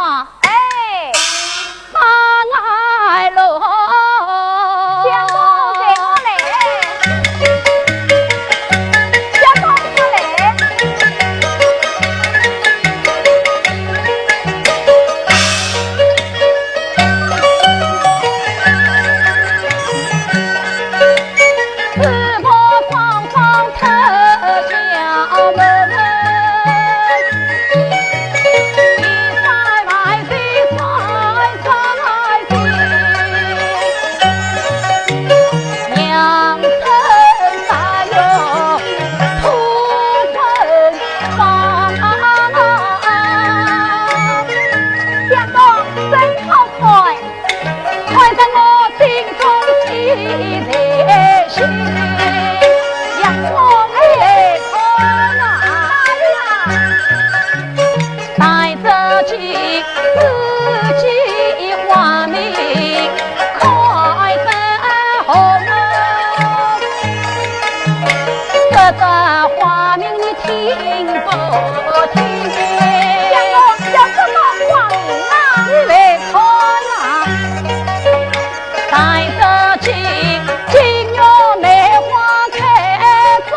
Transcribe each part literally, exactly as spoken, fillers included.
啊，哎，马儿路，相公，随我来，相公，我来。相公，真好看。 看得我心中喜在心，阳光哎，看啊，带着金丝际花名开得红。这枝花名你听不听？相公，叫什么花名啊？你来看啊。 带着金，金玉梅花开早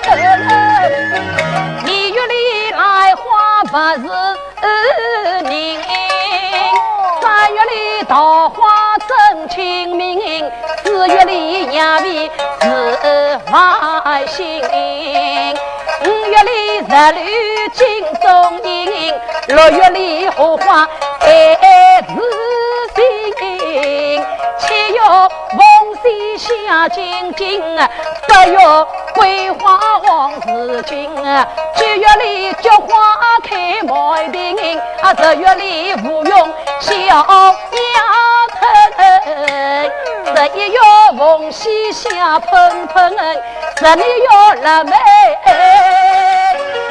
春，二月里来花不是人，三月里桃花正清明，四月里野味是万幸。 五月里石榴金钟影，六月里荷花还是新。七月凤喜香津津，八月桂花黄似锦。九月里菊花开满庭，啊，十月里芙蓉笑迎春。十一月凤喜香喷喷， 十二月腊梅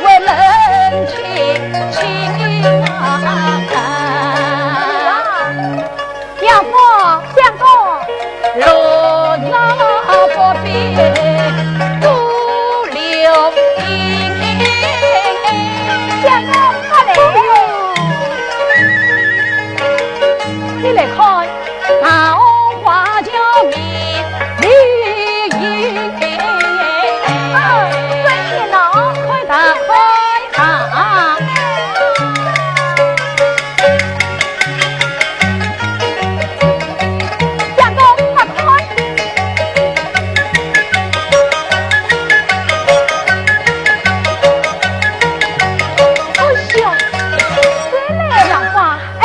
还冷清清啊。杨花，相公，路上不必多留影。相公，快来。你来看。 桃花桥面丽影。啊，真热闹。快打开啊！相公，快看！哎呦，谁来了？杨花，哎，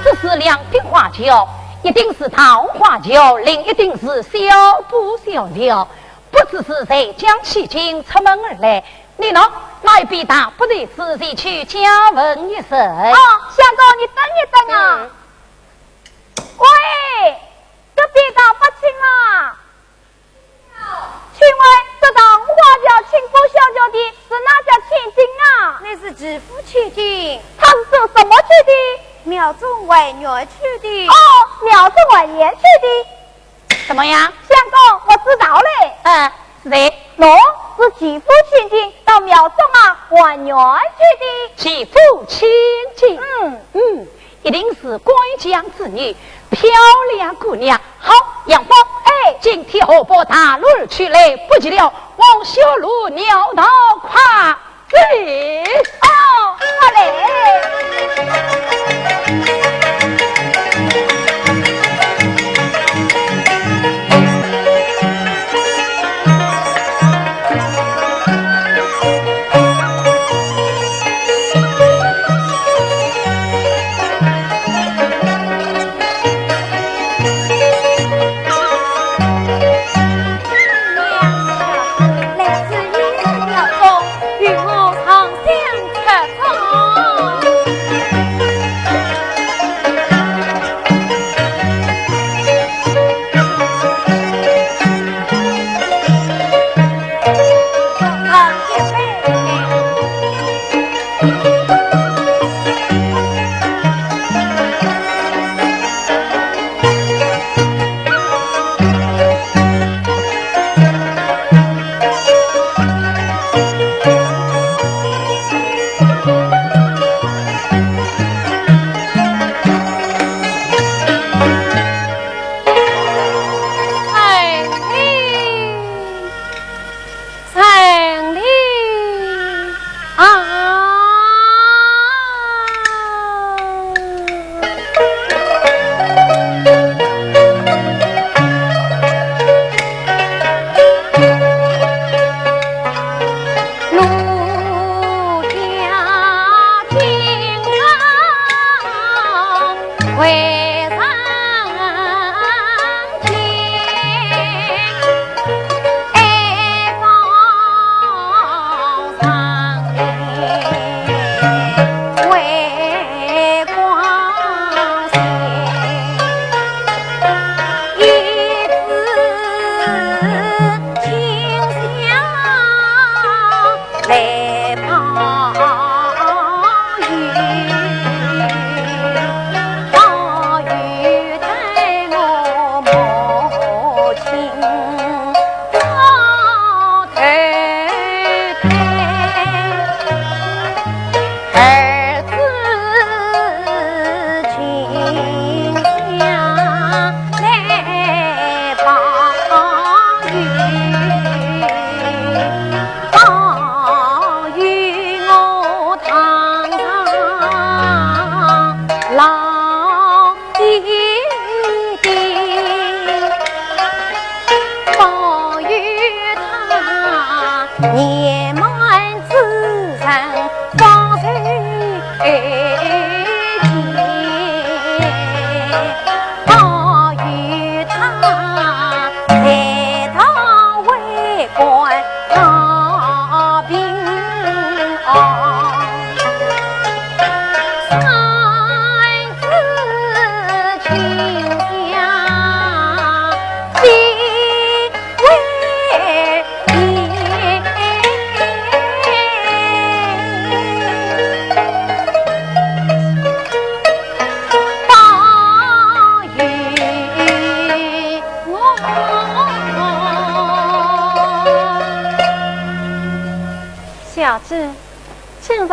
这是两顶花轿。 一顶是桃花轿，另一顶是小步小轿，不知是谁将其进出门而来。你喏，那一边大步队是前去叫问一声。哦，相公，你等一等啊。嗯。喂，这边大步队啊。 请问这桃花轿、青波小轿的是哪家千金啊？那是齐府千金。她是做什么去的？庙中还愿去的。哦，庙中还愿去的。怎么样？相公，我知道嘞。嗯，是谁？喏，是齐府千金到庙中啊还愿去的。齐府千金？嗯。嗯， 一定是官家之女，漂亮姑娘。好，杨芳，哎，今天河北大路而去来不及了，往小路绕道快走。哦，快来。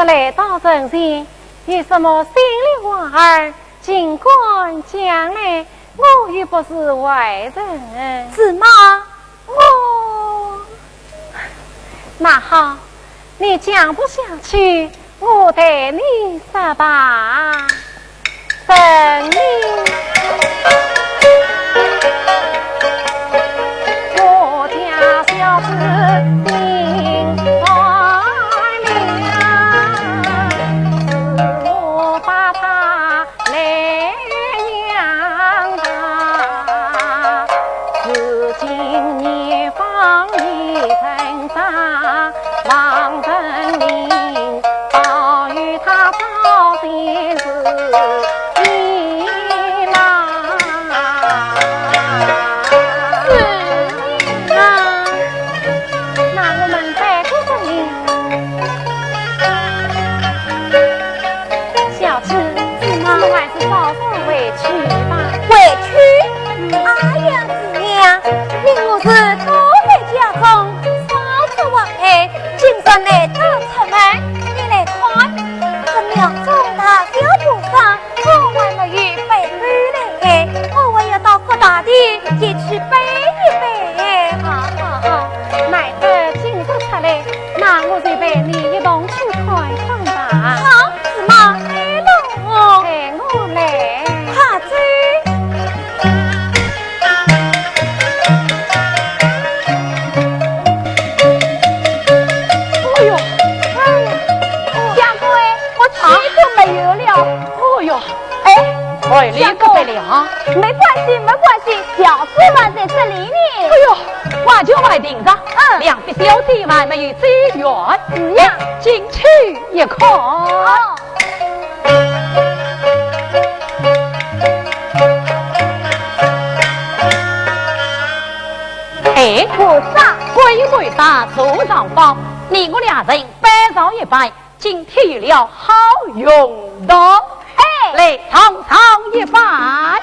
来到人前，有什么心里话儿，尽管讲来，我又不是外人。是吗？我……那好，你讲不下去，我代你说吧。 是啊，那我们再过问你。小姐，是吗？我还是早早回去吧。回去？哎呀，子娘，你我是多在家中，少在外，今日难得出门，你来看，这庙中大小和尚， 我还没有拜够嘞，我还要到各大殿前去拜一拜。好，好，好，难得今日出来，那我就陪你一同去看看吧。好，是吗？哎喽，陪我来。好，走。哎呦，哎呦，相公哎，我去都没有了。哦哟， 哎，哎，你可不了啊！没关系，没关系，小姐还在这里呢。哎呦，话就来听着，嗯。两位小姐还没有走远，是呀。进去一看。哦。哎，菩萨。归位大坐上方，你我两人拜上一拜， 今天有了好运道，哎。来尝尝一番。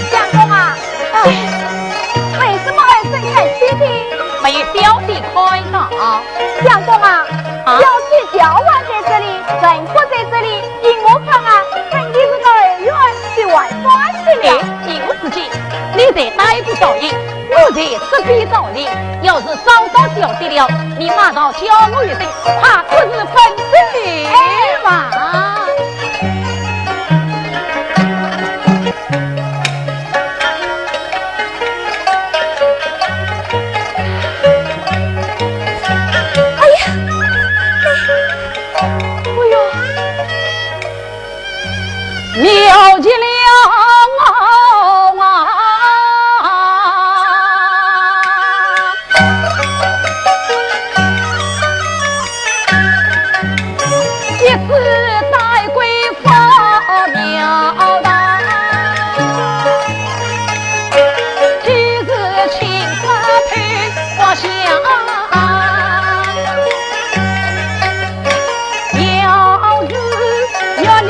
相公啊，哎，为什么唉声叹气的？没有小姐看到。相公啊，啊？小姐脚还在这里，人不在这里， 依我看啊，肯定是到后院去玩耍去了。哎，依我之见，你再待不小心，我在这边照应。要是找到小姐了，你马上叫我一声，怕不是分手吧？哎呀，哎，哎呦！ 了极了啊！一世戴归佛庙堂，今日请佛配佛香。 要是有你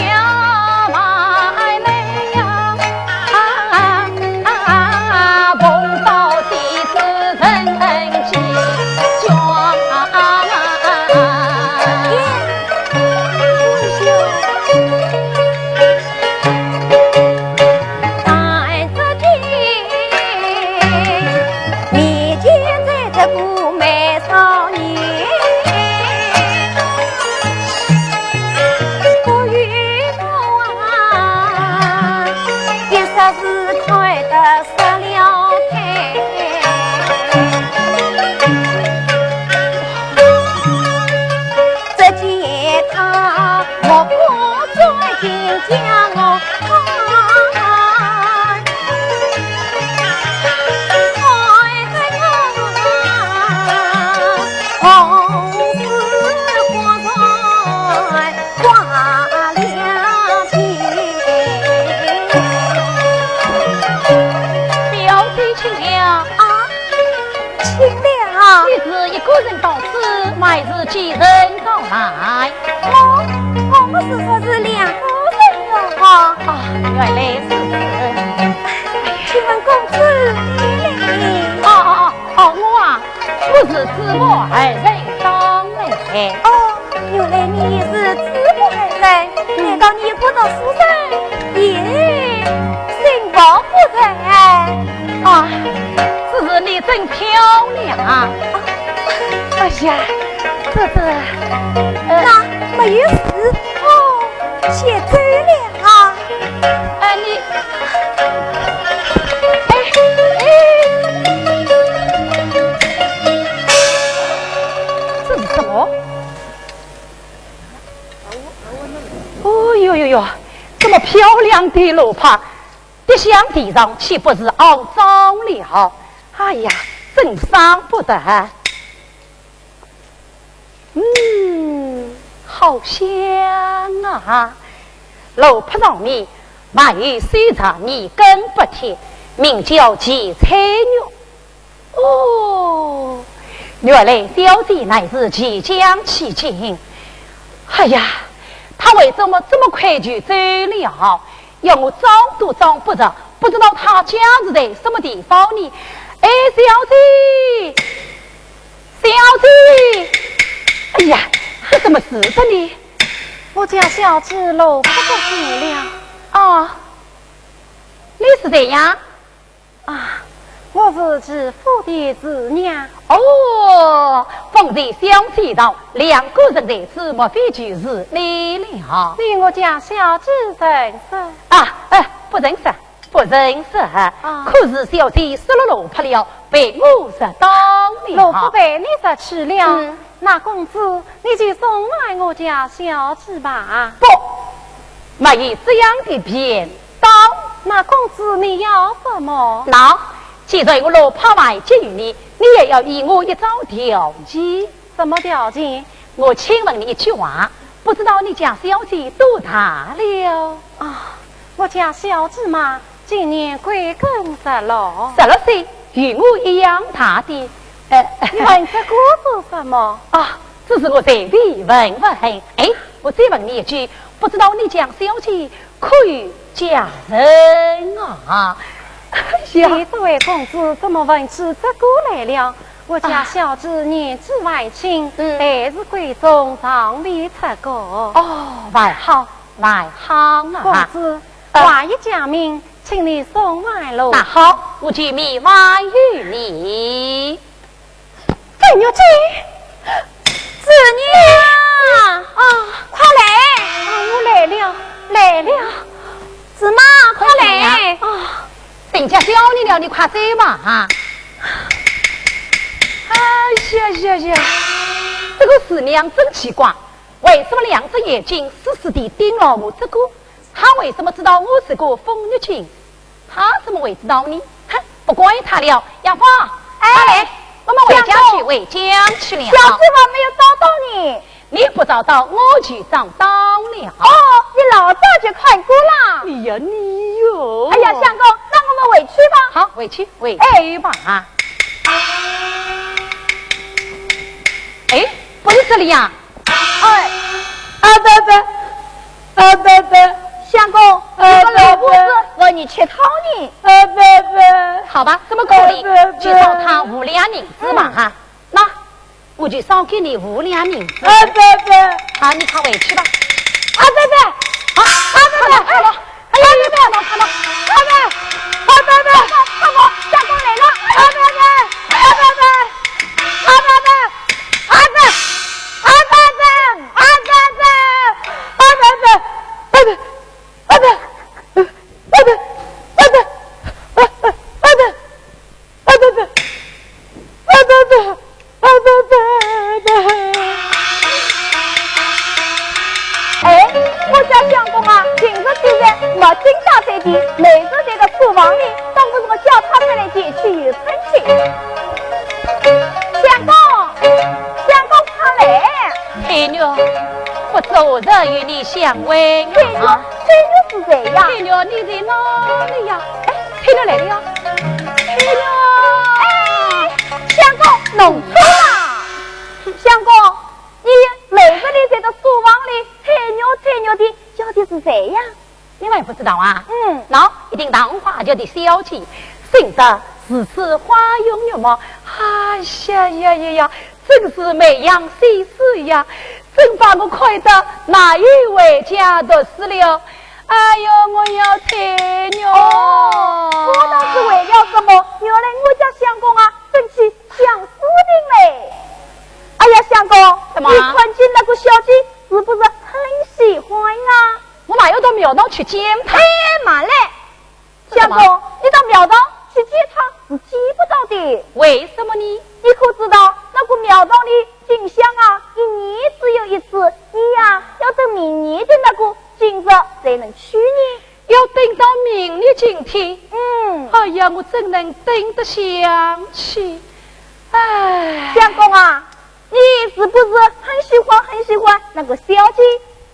小妹妹呀，碰到的是人间表姐请了。啊，请了。你是一个人到此，还是几人到来？我，我是原来如此。请问公子，你来？哦哦哦哦，我啊，我是姊妹二人当来。哦，原来你是姊妹二人，难道你不读书人，也心抱不得？啊，只是你真漂亮啊！哎呀，这这，呃，那没有事哦，先走了啊。啊，你，哎哎，这是什么？哦哟哟哟，这么漂亮的罗帕，跌向地上岂不是肮脏了？哎呀，真伤不得。 嗯，好香啊！罗帕上面还有收着二根白铁，名叫荠菜肉。哦，原来小姐乃是砚匠起家。哎呀，她为什么这么快就走了？ 要我找都找不着，不知道她家住在什么地方呢？哎，小姐，小姐，哎呀，这怎么是的呢？我家小姐罗帕不见了。啊，你是谁呀？ 啊，我是齐府的厨娘。哦，方才小姐道，两个人在此，莫非就是你了？你我家小姐认识？啊，哎，不认识，不认识。啊。可是小姐失了罗帕了，被我拾到了。罗帕被你拾去了？嗯。 那公子，你就送还我家小姐吧。不，没有这样的便当。那公子，你要什么？喏，既然我罗帕还给你，你也要依我一招条件。什么条件？我请问你一句话，不知道你家小姐多大了？啊，我家小姐嘛， 今年贵庚十六？十六岁，与我一样大的。呃，你问这个做什么？啊，只是我随便问问。哎，我再问你一句，不知道你家小姐可有家人啊？哎呀，你这位公子怎么问起这个来了？我家小姐年纪还轻，嗯。待字闺中，尚未出阁。哦，还好，还好啊。公子， 呃。话已讲明，请你送还喽。那好，我就免还于你。紫玉姐，紫玉啊！啊，快来！啊，我来了，来了。芝麻，快来！啊，人家叫你了，你快走嘛，啊！哎呀呀呀，这个厨娘真奇怪，为什么两只眼睛死死地盯牢我这个 他为什么知道我是个风月精？他怎么会知道呢？哼，不管他了。杨芳，哎，快来，我们回家去，回家去了。小姐还没有找到你。你不找到，我就找到了。哦，你老早就看过了。哎呀，你哟。哎呀，相公，那我们回去吧。好，回去，回去吧。哎，不是这里呀。 哎，啊，伯伯，啊，伯伯，相公，啊，你个老婆子，伯伯。我你吃套呢。啊，伯伯。好吧，这么可怜，啊，伯伯。就赏他五两银子嘛，嗯。哈。那，我就赏给你五两银子。啊，伯伯。好，你快回去吧。啊，伯伯，啊，啊，伯伯，好了，好了。 哎呀，你不要闹，不要闹，阿伯，阿伯伯，相公来了，阿伯伯，阿伯伯，阿伯伯，阿伯，阿伯伯，阿伯伯，阿伯伯，阿伯，阿伯，阿伯，阿伯，阿伯伯。 哎，我家相公啊，平日里没精打采的，每日在这书房里，倒不如我叫他们来前去游春去。相公，相公他来。翠玉，不知何日与你相会啊？翠玉，翠玉是谁呀？翠玉，你在哪里呀？哎， 翠玉来了呀，翠玉。哎，相公，弄错了。相公，你每日里在这书房里翠玉翠玉的，要的是谁呀？你们不知道啊？嗯。喏，一顶大红花轿的小姐，生得如此花容月貌，哎呀呀呀呀，真是美样仙子呀，真把我看得难以回家读书了。哎呦，我要退学。哦，我倒是为了什么？原来我家相公啊，正去相书定嘞。哎呀，相公，怎么？你看见那个小姐是不是很喜欢啊？我们要到庙堂去见她。哎，慢嘞，怎么？相公，你到庙堂去见她是见不到的。为什么呢？你可知道那个庙堂里进香啊，一年只有一次，你呀，要等明年的那个今日才能去呢。要等到明年今天？嗯。哎呀，我怎能等得下去？唉。相公啊，你是不是很喜欢很喜欢那个小姐？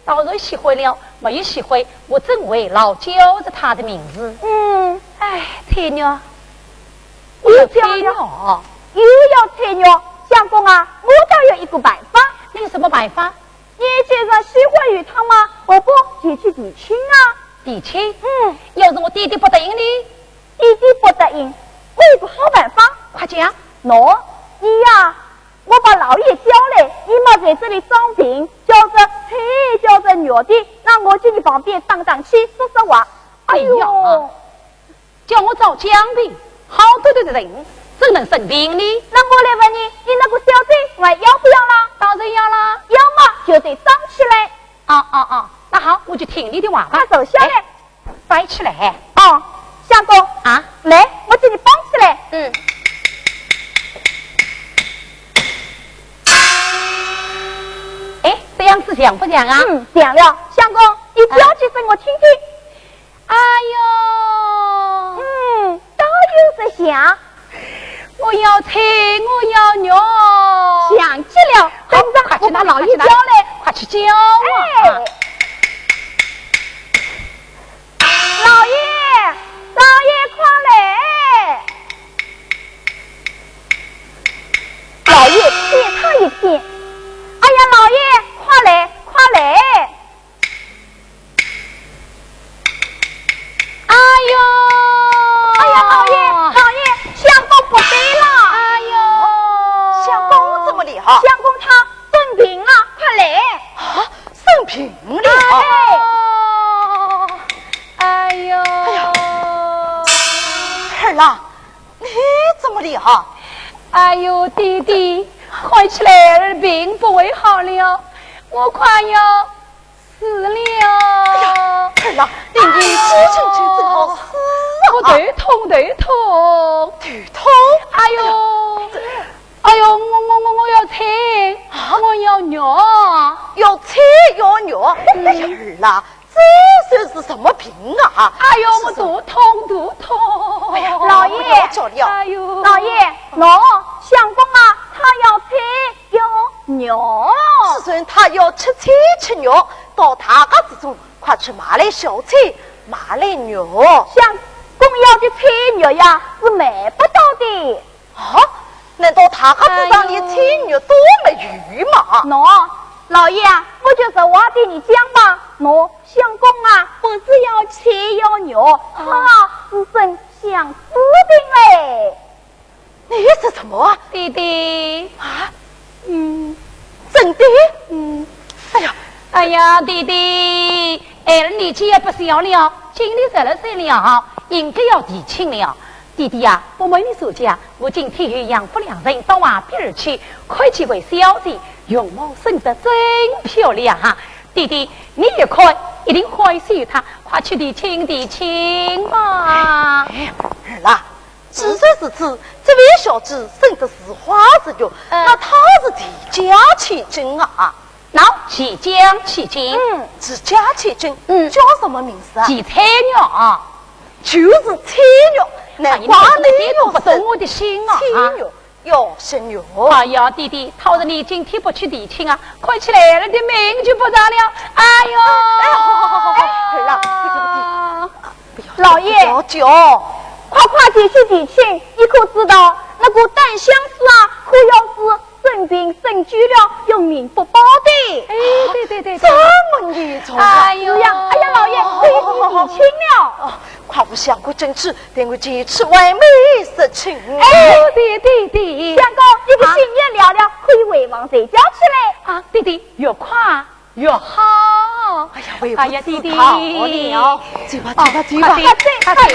当然喜欢了，没有喜欢，我怎会老叫着她的名字？嗯。唉，退学，我要退学。又叫了，又要退学。相公啊，我倒有一个办法。你有什么办法？你既然喜欢于她嘛，何不前去提亲啊？提亲？嗯。要是我爹爹不答应呢？爹爹不答应，我有个好办法。快讲。喏，你呀，我把老爷叫来，你嘛在这里装病，叫着退，叫着学的，那我就在旁边打打气，说说话。哎呦，哎呀，叫我装病，好端端的人，怎能生病呢？那我来问你，你那个小姐还要不要啦？当然要啦。要么就得装起来。啊啊啊，那好，我就听你的话吧。快坐下来。哎，摆起来。哦，相公。啊？来，我给你绑起来。嗯。哎，这样子像不像啊？嗯，像了。相公，你叫几声我听听。哎呦，嗯，倒有点像。我要退，我要学。像极了，等着，快去拿，我把老爷叫来。快去叫啊。哎。老爷，老爷，快来！老爷，给他一听。哎呀，老爷，快来，快来！ 哎呦！哎呀，老爷，老爷，相公不对了。哎呦！相公怎么了？相公他生病了，快来！啊，生病了？哎。哎呦！哎呀，儿啊，你怎么了？哎呦，爹爹，看起来儿病不会好了，我快要 死了。哎呀，儿啊，你年纪轻轻怎好死啊？我头痛，头痛。头痛？哎呦，哎呦，我，我，我，我要退，啊？我要尿。要退要尿？嗯。哎呀，儿啊，这算是什么病啊？哎呦，我肚痛，肚痛。哎呀，老爷，不要叫了。哎呦。老爷，喏，相公啊，他要退 要尿。既然他要吃菜吃尿，到大街之中，快去买来小菜，买来尿。相公要的菜尿呀，是买不到的。啊？难道大街之上连菜尿都没有吗？喏，老爷啊，我就实话对你讲吧，喏，相公啊，不是要菜要尿，他啊，是生相思病嘞。 你说什么啊？爹爹。啊？嗯。真的？嗯。哎呀，哎呀，爹爹，儿年纪也不小了，今年十二岁了，应该要提亲了。爹爹呀，不瞒你说起啊，我今天与杨府两人到外边儿去，看见位小姐，容貌生得真漂亮哈。爹爹，你一看，一定欢喜她，快去提亲提亲嘛。哎，儿啊， 既然如此，这位小姐生得似花似玉，嗯。那她是提家千金啊。喏，提家千金。嗯。提家千金，嗯。叫什么名字啊？提采玉啊。就是采玉，难怪你要生采玉。哎呀，你这都不懂我的心啊，啊。采玉，要生玉。哎呀，爹爹，倘若你今天不去提亲啊，看起来儿的命就不长了。哎呦！哎，好，好，好，好，儿啊，不要提。 老爷，不要叫。快快前去提亲，你可知道那个单相思啊，可要是生病生久了，永命不保的。哎，对对对对。这么严重啊？哎呦。是呀，哎呀，老爷，可以提亲了。哦，快扶相公进去，待我前去为媒说亲。哎，对对对。相公，你的心愿了了，可以回房睡觉去嘞。啊，对对，越快越好。哎呀，为夫知道了。哎呀，弟弟。走吧，走吧，走吧。快点，快点。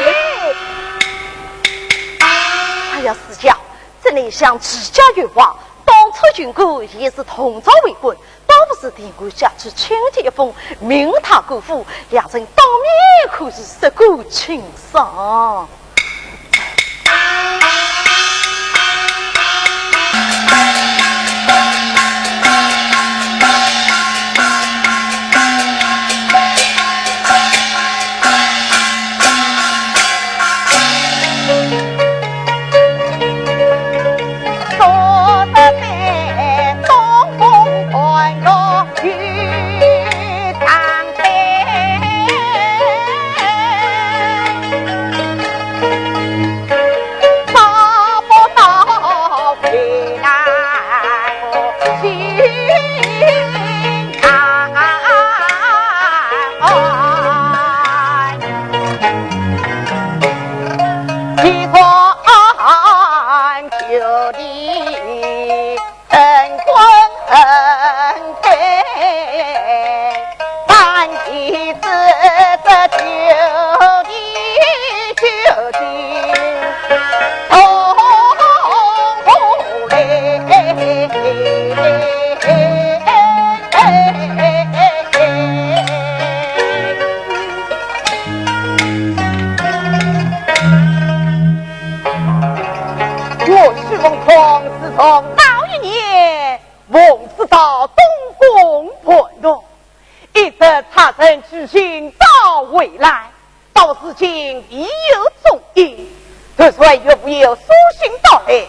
哎呀，四姐，这里想自家有话，当初云姑也是同朝为官，倒不是定官下去请帖一封，命他过府，两人当面可是说过清爽。我许凤同自从早一年奉旨到东宫盘问，一直差人去寻找回来，到如今未有踪影。特说岳父有书信到来，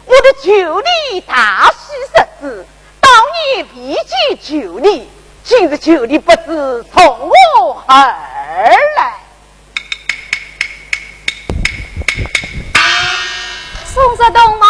我的舅娘大喜日子，当年未见舅娘，今日舅娘不知从何而来。 送着东房。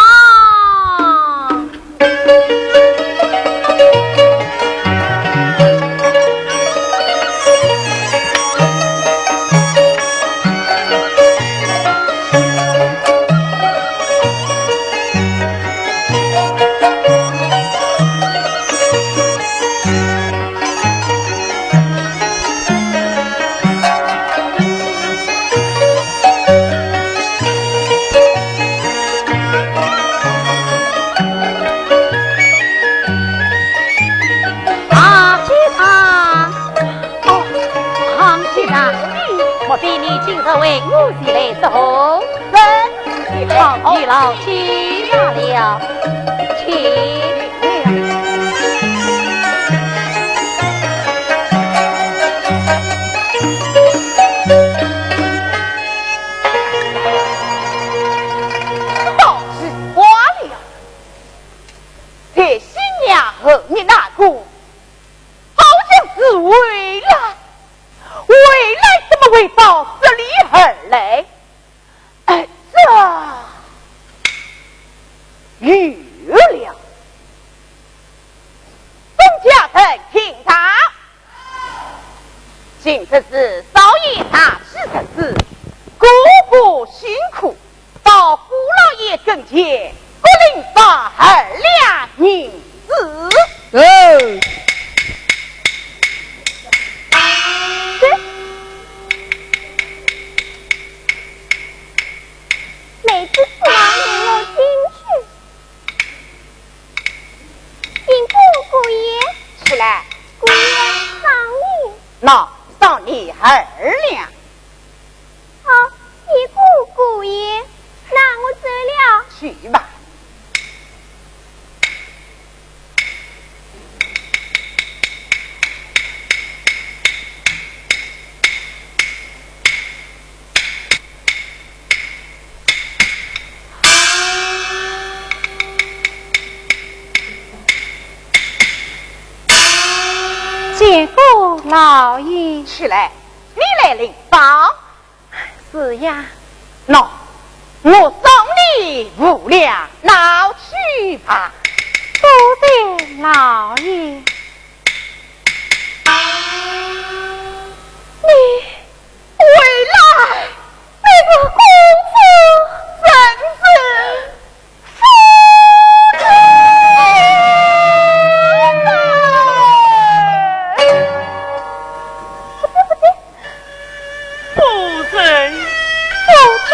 啊，先生。哦，唐先生，莫非你今日为我前来作贺？是。 好，你老姐来了，请。好奇怪了，在新娘后面那个，好像是回来，回来怎么会到这里而来？ 哎，这有了。众家人听着，今日是少爷大喜日子，个个辛苦，到姑老爷跟前，各领上二两银子。嗯。这 妹子是忙领我进去。禀告姑爷。起来。姑爷赏你。喏，赏你二两。好，谢过姑爷，那我走了。去吧。 见过老爷。起来，你来领赏。 是呀。喏，我赏你五两，拿去吧。多谢老爷。你回来，你个公子人子。 夫人。夫人。夫君。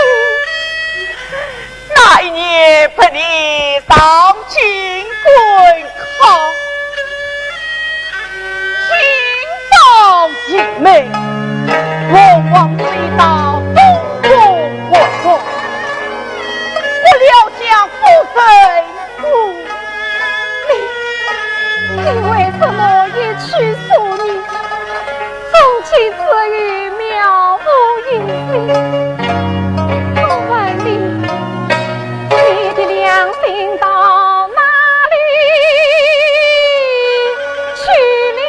那一年陪你上京赶考，进到营门，奉皇旨到东宫学武，不料将夫人 你，你为什么一去数年？从今之后渺无音信。我问你，你的良心到哪里去了？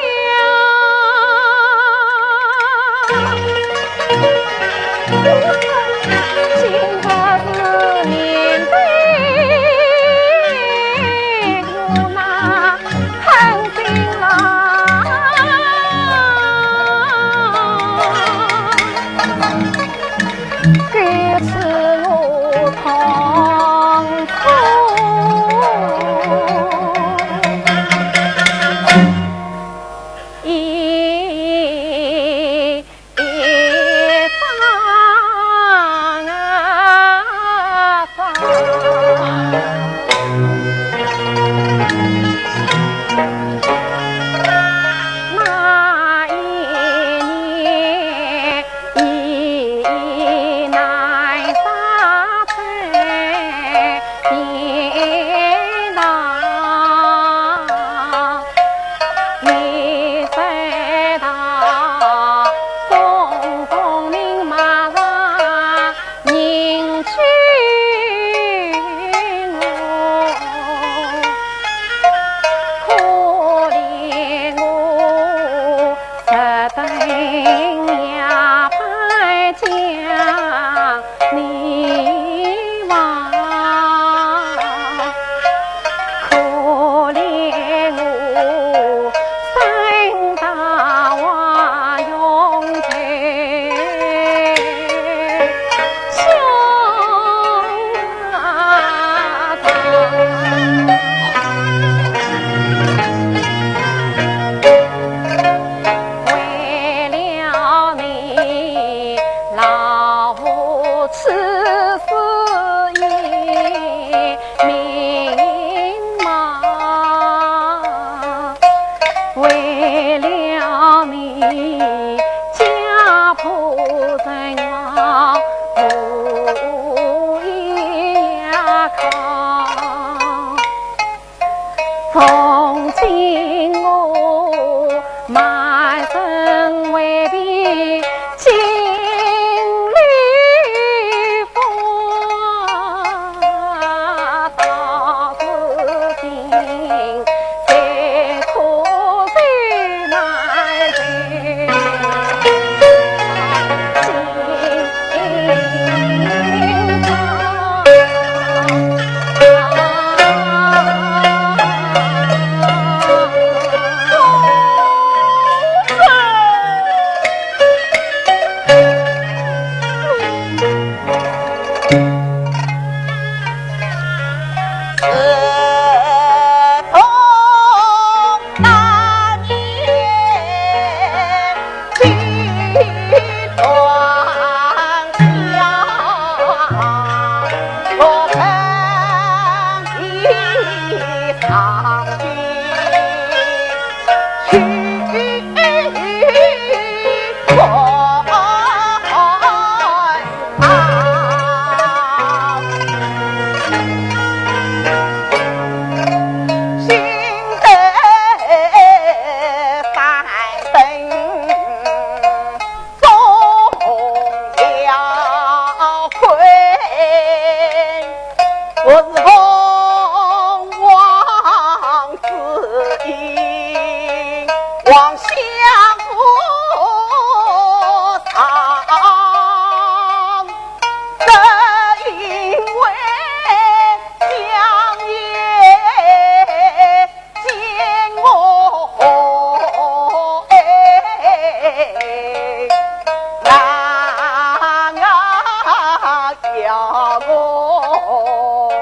我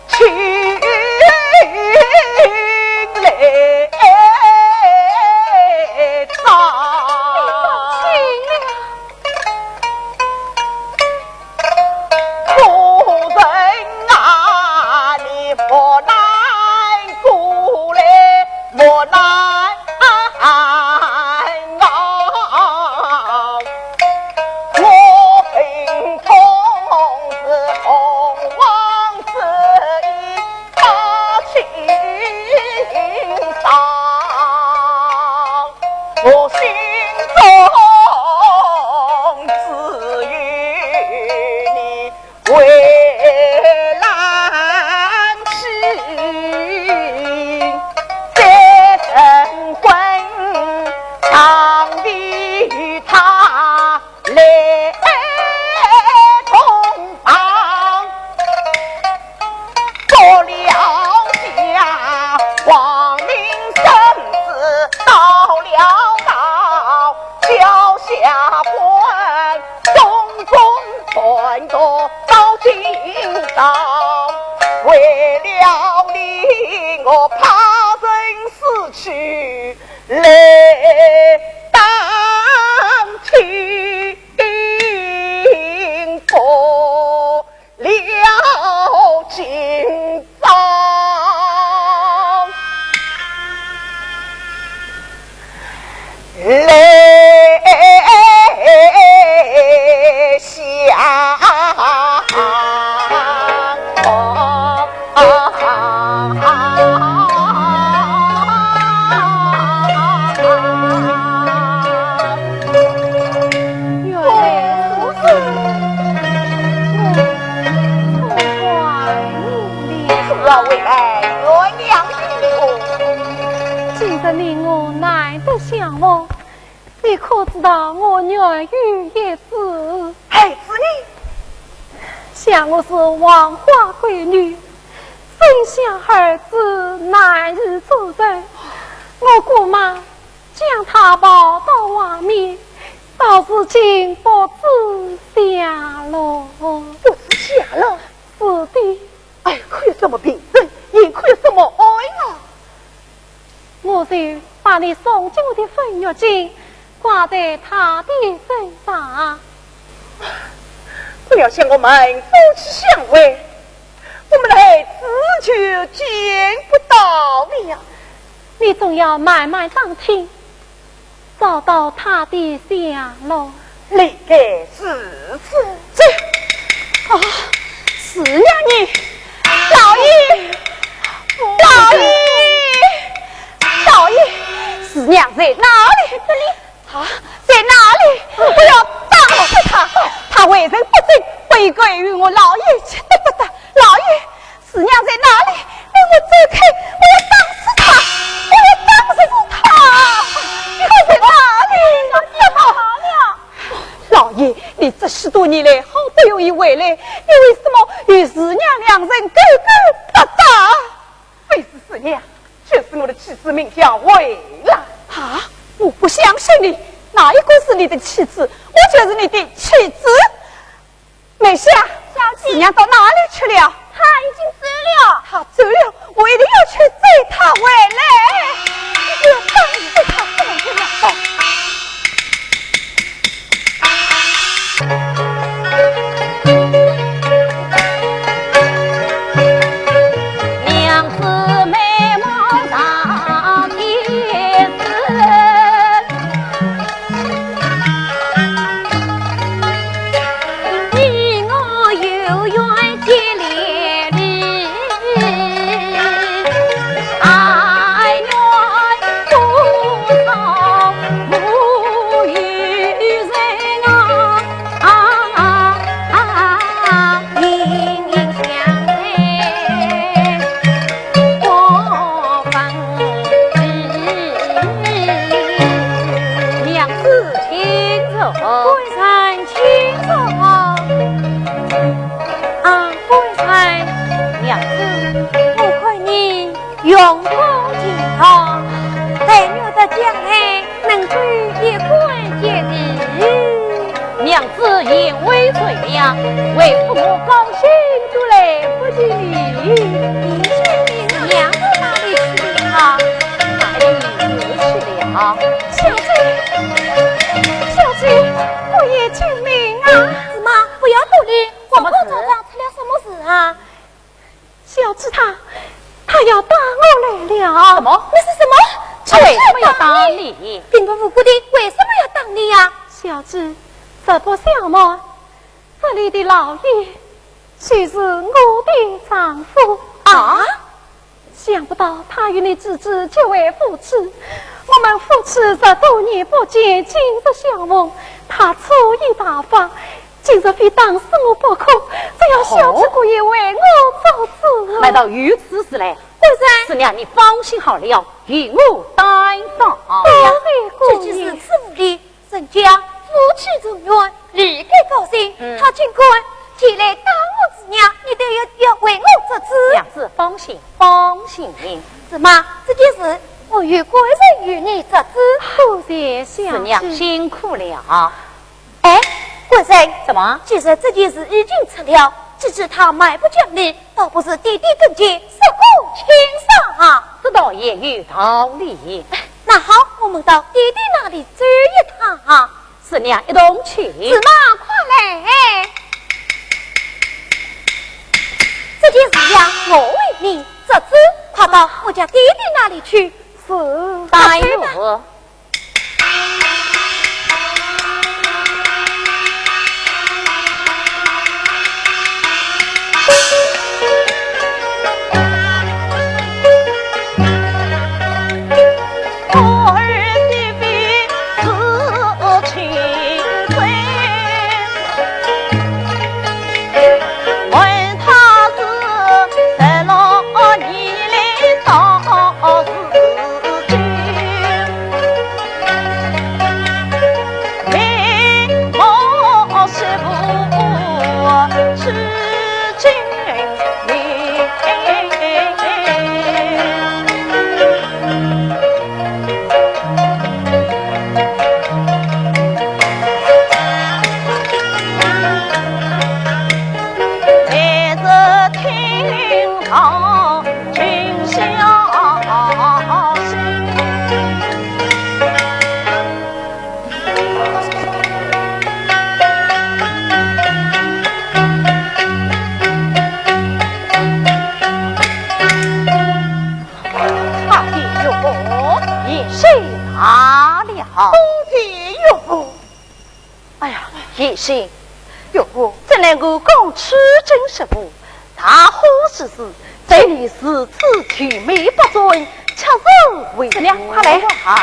请来找。夫人啊，你莫难过来，莫难 啊，我本通是洪荒之意把情伤，我心中只有你。 为兰妻，在成婚，常与她来同房。 到了家，王林身子到了道，叫下官送终传到到今朝。为了你，我派人四处来打听。 了今朝。来下。 原来如此，我错怪你了。此话未来，我娘心痛。今日你我难得相逢， 你可知道我女儿有一子？孩子呢？想我是黄花闺女，生下儿子难以做人，我姑妈将他抱到外面，到如今不知下落。不知下落？是的。 哀哭什么病症，也哭什么哀啊？我就把你送进我的粉玉京，挂在他的身上。不料想我们夫妻相会，我们的孩子就见不到了。你总要慢慢打听， 找到他的下落。理该如此。这，啊，四娘呢？老爷，老爷，老爷，四娘在哪里？这里。啊，在哪里？我要打死他！他为人不正，不应该与我老爷结得不得。老爷， 四娘在哪里？你给我走开！我要打死他！我要打死他！他在哪里？怎么？老爷，你这许多年来好不容易回来，你为什么与四娘两人勾勾搭搭？非是四娘，就是我的妻子名叫慧兰。啊，我不相信你，哪一个是你的妻子？我就是你的妻子。 梅香，小姐。四娘到哪里去了？她已经走了。她走了，我一定要去追她回来。我要打死她，不能再难过。归醉了，为父母高兴都来不及哩。娘到哪里去了？哪里去了？小姐，小姐，姑爷救命啊！子妈，不要多礼，皇后早上出了什么事啊？ 小姐她，她要打我来了。什么？那是什么？她为什么要打你？平白无故的，为什么要打你呀？小姐，实不相瞒，这里的老爷就是我的丈夫。啊？想不到他与你姐姐结为夫妻，我们夫妻十多年不见，今日相逢，他初一大方， 今日非打死我不可，只要小姐姑爷为我做主。难道有此事来？官人。四娘，你放心好了，由我担当。哎呀，这就是此事，人家夫妻情愿，理该高兴。嗯。他竟敢前来打我四娘，你都要，要为我做主。娘子，放心，放心。子妈，这件事我有官人与你做主。多谢小姐。四娘辛苦了。 哎，官人。怎么？既然这件事已经出了，姐姐她蛮不讲理，倒不如爹爹跟前说个清爽啊。这倒也有道理。那好，我们到爹爹那里走一趟啊。四娘一同去。子妈，快来。这件事呀，我为你做主，快到我家爹爹那里去。是。带路。啊，岳父，贤婿到了。多谢岳父。哎呀，贤婿，岳父，怎奈我刚出京十五，大火之时，对你如此求美不准，却是为……四娘，快来。啊。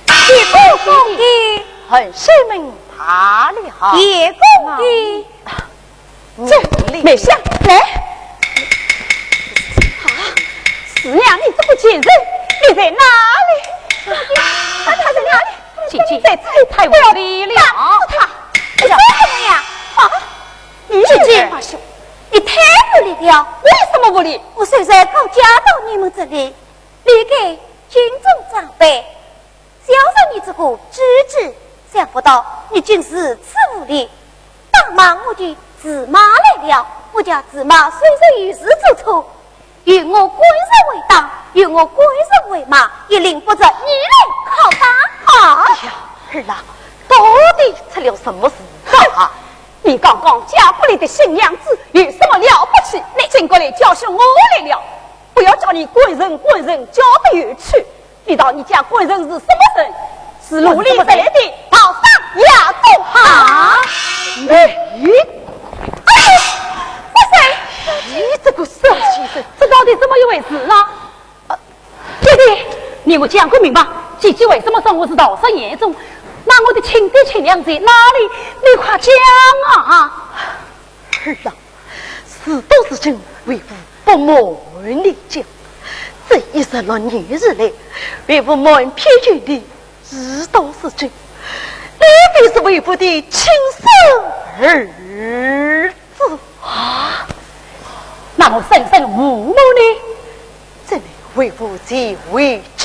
谢公公。贤婿们到了。谢公公。这……梅香，来。啊，四娘，你这个贱人，你在哪里？啊，她在哪里？姐姐，在这里，太无礼了。打死她！你说什么呀？啊？ 你这……姐姐，你太无礼了。为什么无礼？我虽然刚嫁到你们这里，理该敬重长辈，孝顺你这个姐姐，想不到你竟如此无礼。打骂我的驷马来了，我家驷马虽然有时做错， 有我官人为打，有我官人为骂，也轮不着你来拷打啊！哎呀，儿啊，到底出了什么事啊？你刚刚嫁过来的新娘子有什么了不起？你竟敢来教训我来了！不要叫你官人官人，叫得有趣。你道你家官人是什么人？是哪里来的？跑上呀，走哈！啊？哎！ 哎呀，不是！咦，这个小畜生，这到底怎么一回事啊？呃，爹爹，你我讲个明白，姐姐为什么说我是盗贼严嵩？那我的亲爹亲娘在哪里？你快讲啊！儿啊，事到如今，为父不瞒你讲，这一十六年以来，为父瞒骗于你，事到如今，你便是为父的亲生儿子。啊，那我生身父母呢？这里为父前为姐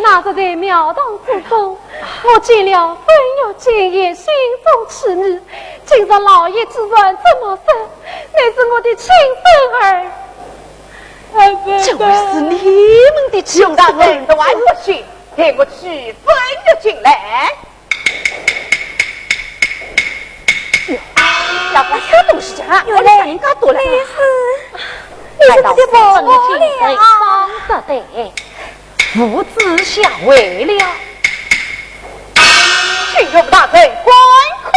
那日在庙堂之中，我见了风月惊艳，心中痴迷。今日老爷之言怎么说？乃是我的亲孙儿。这位是你们的亲孙儿？大人，你还不信？待我取风月进来。哟，要把这东西讲啊，原来人家多了。你是，你是这个婆婆了。 不知下回了。请岳父大人观看。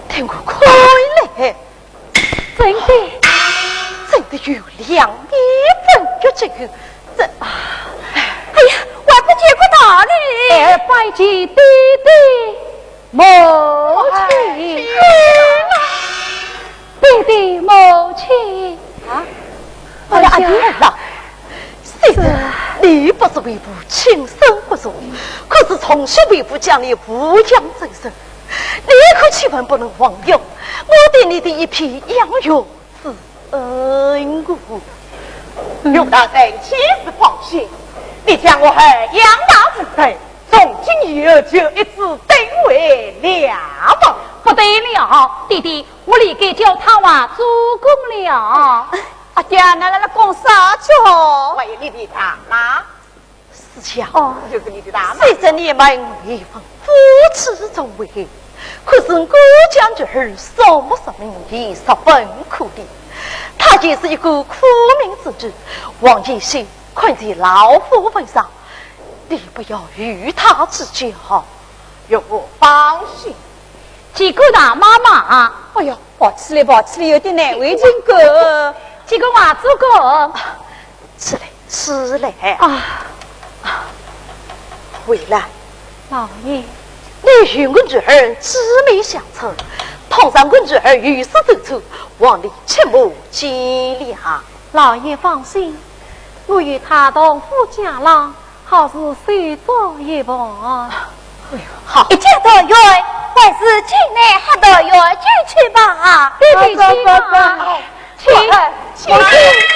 听我看来，真的，真的有两面风月之后，这，哎呀，还不见个大礼。哎，拜见爹爹母亲。爹爹母亲。啊？哎呀，哎呀，虽然你不是为父亲生骨肉，可是从小为父将你抚养成人，你可千万不能忘记我对你的一片养育之恩啊。岳父大人，请放心，你将我儿养大成人，从今以后就一直等为良吧。不得了，爹爹，我理该叫他王主公了。 阿爹，那来了讲啥去哦？还有你的大妈。是呀。哦。就是你的大妈。虽然你们为夫妻重会，可是我家女儿素不识名，也十分可怜。她也是一个苦命之女，王爷看在老夫份上，你不要与她计较。 岳父放心。见过大妈妈。哎呦，抱起来，抱起来，有点难为情个。见过王主公。起来，起来。啊。啊，慧兰。老爷。你与我女儿姊妹相称，倘若我女儿有所走错，望你切莫见谅。老爷放心，我与她同赴江浪， 好事手足一般。哎呦，好。一家团圆，还是进内好团圆进去吧。爹爹，去吧。去，母亲。